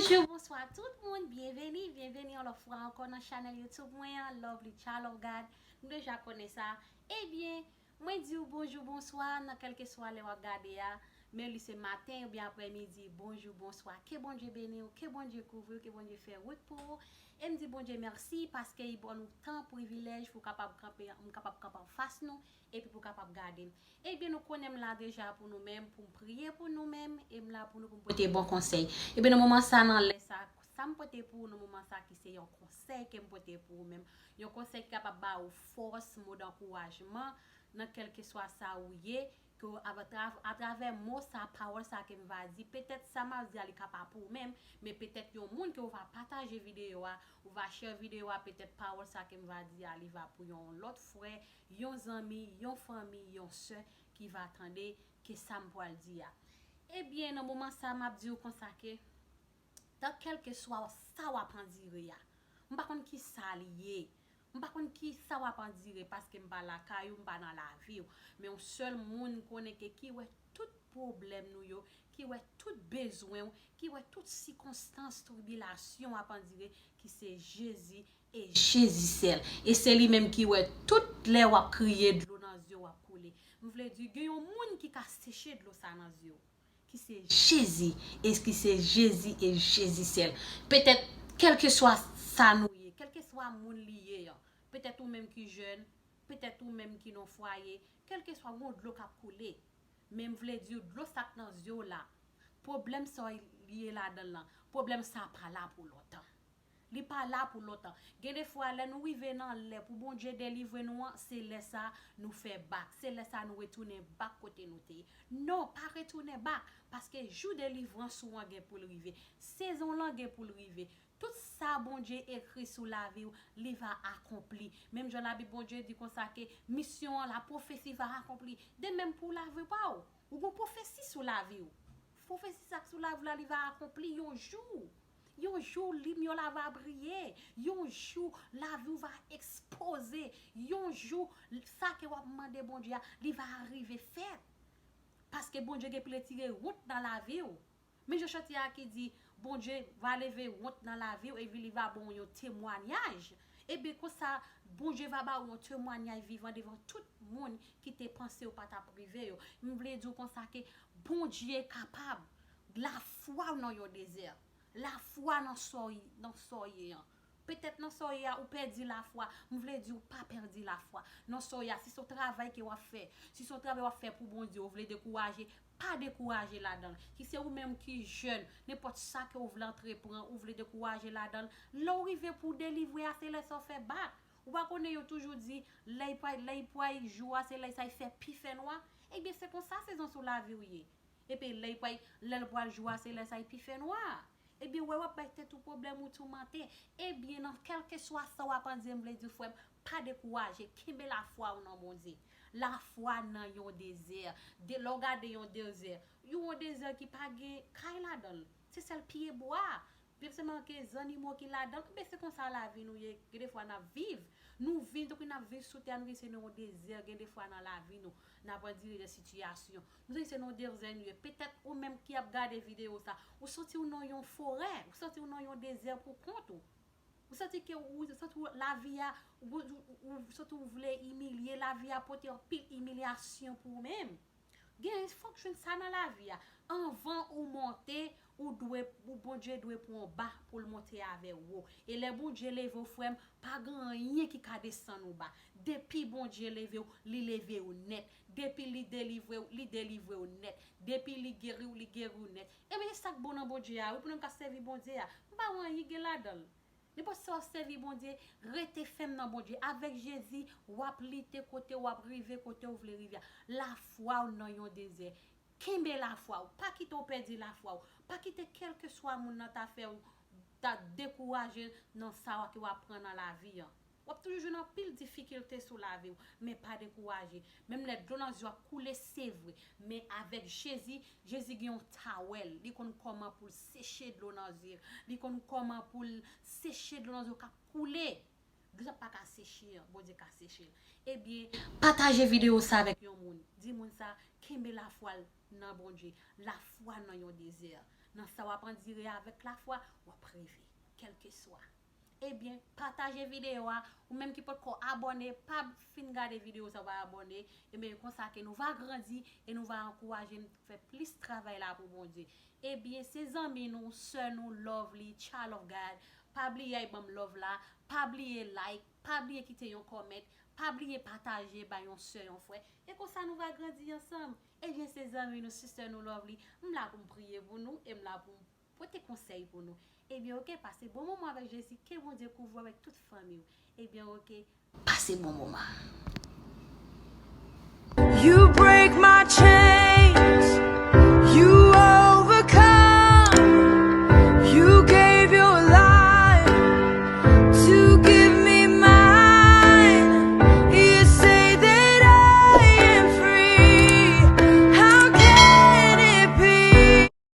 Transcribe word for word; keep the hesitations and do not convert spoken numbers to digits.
Bonjou, bonswa tout moun, byenveni, byenveni yon lòt fwa ankò nan chanèl YouTube mwen an, Lovely Child of God. Nou deja konnen sa. Ebyen, mwen di w bonjou, bonswa nan kèlkeswa lè w ap gade a, men li se maten oubyen aprèmidi, bonjou, bonswa. Ke Bondye beni w, ke Bondye kouvri w, ke Bondye fè wout pou ou. E m di Bondye mèsi paske li ban nou tan, privilèj pou kapab kanpe, m kapab kanpe anfas nou, epi pou kapab gade m. Ebyen, nou konnen m la deja pou nou menm, pou m priye pou nou menm, e m la pou nou, pou m pote bon konsèy. Ebyen, nan moman sa, nan lè sa, sa m pote pou ou nan moman sa ki se yon konsèy ke m pote pou ou menm, yon konsèy ki kapab ba ou fòs, mo dankourajman, nan kèlkeswa sa ou ye, ke w ap atrav-, atravè mo sa, pawòl sa ke m va di, petèt sa m ap di a li ka pa pou ou menm, men petèt yon moun ke w va pataje videyo a, ou va share videyo a, petèt pawòl sa ke m va di a li va pou yon lòt frè, yon zanmi, yon fanmi, yon sè ki va tande ke sa m pral di a. Ebyen, nan moman sa, m ap di w konsa ke, dan kèlkeswa sa w ap andire a, m pa konn ki sa li ye, m pa konn ki sa w ap andire paske m pa lakay ou, m pa nan lavi w, men yon sèl moun konnen ke ki wè tout pwoblèm nou yo, ki wè tout bezwen w, ki wè tout sikonstans, tribilasyon w ap andire, ki se Jezi e Jezi sèl. E se li menm ki wè tout lè w ap kriye, dlo nan zye w ap koule. M vle di, gen yon moun ki ka seche dlo sa nan zye w, ki se Jezi, e ki se Jezi e Jezi sèl. Petèt, kèlkeswa sa nou ye, kèlkeswa moun li ye an, petèt ou menm ki jèn, petèt ou menm ki nan fwaye, kèlkeswa, gon dlo k ap koule. Men m vle di w, dlo sa k nan zye w la, pwoblèm sa w ye ladan l lan, pwoblèm sa pa la pou lontan. Li pa la pou lontan. Gen de fwa, lè nou rive nan lè pou Bondye delivre nou an, se lè sa nou fè bak. Se lè sa nou retounen bak kote nou te ye. Non, pa retounen bak, paske jou delivrans ou an gen pou l rive. Sezon lan gen pou l rive. Tout sa Bondye ekri sou lavi w, li va akonpli. Menm jan Labib Bondye di konsa ke misyon an, la pwofesi va akonpli. De menm pou lavi pa w. Ou gon pwofesi sou lavi w. Pwofesi sa k sou lavi w la, li va akonpli yon jou. Yon jou, limyè w la va briye. Yon jou, lavi w va ekspoze. Yon jou, sa ke w ap mande Bondye a, li va rive fèt. Paske Bondye gen pou l retire wont nan lavi w. Men jan chante a ki di, Bondye va leve wont nan lavi w, epi li va ba w yon temwayaj. Ebyen, konsa, Bondye va ba w yon temwayaj vivan devan tout moun ki te panse w pa t ap rive yo. M vle di w konsa ke Bondye kapab. Lafwa w nan yon dezè. Lafwa nan sa w, nan sa w ye an. Petèt nan sa w ye a, ou pèdi lafwa. M vle di w pa pèdi lafwa. Nan sa w ye a, si se yon travay ke w ap fè, si se yon travay w ap fè pou Bondye, ou vle dekouraje, pa dekouraje ladan l. Ki se ou menm ki jèn, nenpòt sa ke w vle antreprann, ou vle dekouraje ladan l, lè w rive pou w delivre a, se lè sa w fè bak. Ou pa konnen yo toujou di, lè y pral, lè y pral jou a, se lè sa y fè pi fè nwa. Ebyen, se konsa sezon sou lavi w ye. Epi lè y pral, lè l pral jou a, se lè sa y pi fè nwa. Ebyen, wè, w ap bay tèt ou pwoblèm, ou toumante. Ebyen, nan kèlkeswa sa w ap andire, m vle di, frè m, pa dekouraje. Kenbe lafwa w nan Bondye. Lafwa nan yon dezè. De, lè w gade yon dezè, yon dezè ki pa gen kay ladan l. Se sèl pyebwa. Pye sèlman ke zannimo ki ladan l. Ebyen, se konsa lavi nou ye. Gen de fwa n ap viv. Nou vin, tankou n ap viv sou tè a, nou vin se nan yon dezè. Gen de fwa nan lavi nou, n ap andire de sitiyasyon. Nou santi se nan dezè nou ye. Petèt ou menm ki ap gade videyo sa, ou santi w nan yon forè, ou santi w nan yon dezè pou kont ou. Ou santi ke ou, ou santi w lavi a, ou, ou, ou santi w vle imilye, lavi a pote anpil imilyasyon pou ou menm. Gen, fòk jwenn sa nan lavi a. Anvan ou monte, ou dwe, ou Bondye dwe pran w ba pou l monte avè w wo. E lè Bondye leve w, frè m, pa gen anyen ki ka desann ou ba. Depi Bondye leve w, li leve w nèt. Depi li delivre w, li delivre w nèt. Depi li geri w, li geri w nèt. Ebyen, se sa k bon nan Bondye a, wi, pou nou k ap sèvi Bondye a. M pa wè anyen gen ladan l. Nenpòt sa w ap sèvi Bondye, rete fèm nan Bondye. Avèk Jezi, w ap lite kote w ap rive, kote w vle rive a. Lafwa w nan yon dezè. Kenbe lafwa w. Pa kite w pèdi lafwa w. Pa kite kèlkeswa moun nan ta fè w ta dekouraje nan sa w ke w ap pran nan lavi an. W ap toujou jwenn anpil difikilte sou lavi w, men pa dekouraje. Menm lè dlo nan zye w ap koule, se vre, men avèk Jezi, Jezi gen yon tawèl. Li konn kòman pou l seche dlo nan zye. Li konn kòman pou l seche dlo nan zye w k ap koule. Dlo sa pa ka seche an, Bondye ka seche l. Ebyen, pataje videyo sa avèk yon moun. Di moun sa, kenbe lafwa l nan Bondye. Lafwa nan yon dezè. nan sa w ap andire avèk lafwa, w ap rive, kèlkeswa. Ebyen, pataje videyo a. Ou menm ki potko abòne, pa fin gade videyo san w pa abòne. Ebyen, konsa ke nou va grandi e nou va ankouraje n fè plis travay la pou Bondye. Ebyen, se zanmi nou, sè nou, Lovely, Child of God. Pa bliye al ban m love la, pa bliye like, pa bliye kite yon comment, pa bliye pataje bay yon sè, yon frè. E konsa nou va grandi ansanm. Ebyen, se zanmi nou, sister nou, Lovely. M la pou m priye pou nou e m la pou m pote konsèy pou nou. Ebyen, oke, pase bon moman avèk Jezi. Ke Bondye kouvri w avèk tout fanmi w. Ebyen, oke, pase bon moman. You break my chains.